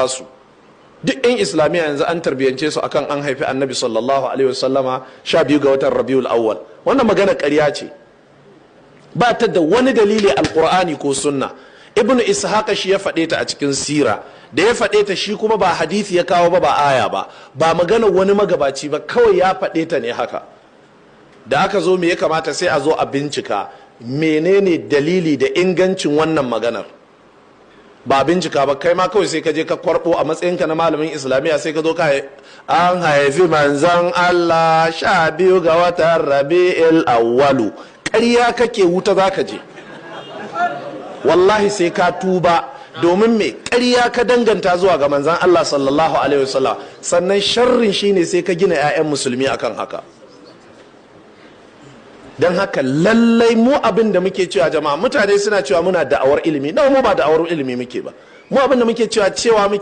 Su duk 'yan Islamiyya yanzu an tarbiyyance su akan an haifi Annabi sallallahu alaihi wasallama 12 ga watan Rabiul Awwal. Wannan magana ƙarya ce, ba ta da wani dalili Alkur'ani ko Sunna. Ibnu Ishaqa shi ya faɗe ta a cikin sira. Da ya faɗe ta, shi kuma ba hadisi ya kawo ba, ba aya ba, ba magana wani magabaci ba, kawai ya faɗe ta ne haka. Da aka zo, me ya kamata? Sai a zo a bincika menene dalili da ingancin wannan maganar. Ba bincika ba, kai ma kawai sai ka je ka kwarbo a matsayinka na malamin Islamiyya, sai ka zo ka an haifi Manzon Allah 12 ga watan Rabi'il Awwalu. Ƙarya kake, wuta za ka je. Wallahi sai ka tuba. Domin me? Ƙarya ka danganta zuwa ga Manzan Allah sallallahu alaihi wasallam. Sannan sharrin shine sai ka gina 'ya'yan Musulmi akan haka. Don haka lallai mu abin da muke cewa, jama'a, mutane suna cewa muna da'awar ilimi. Na mu ba da'awar ilimi muke ba. Mu abin da muke cewa muke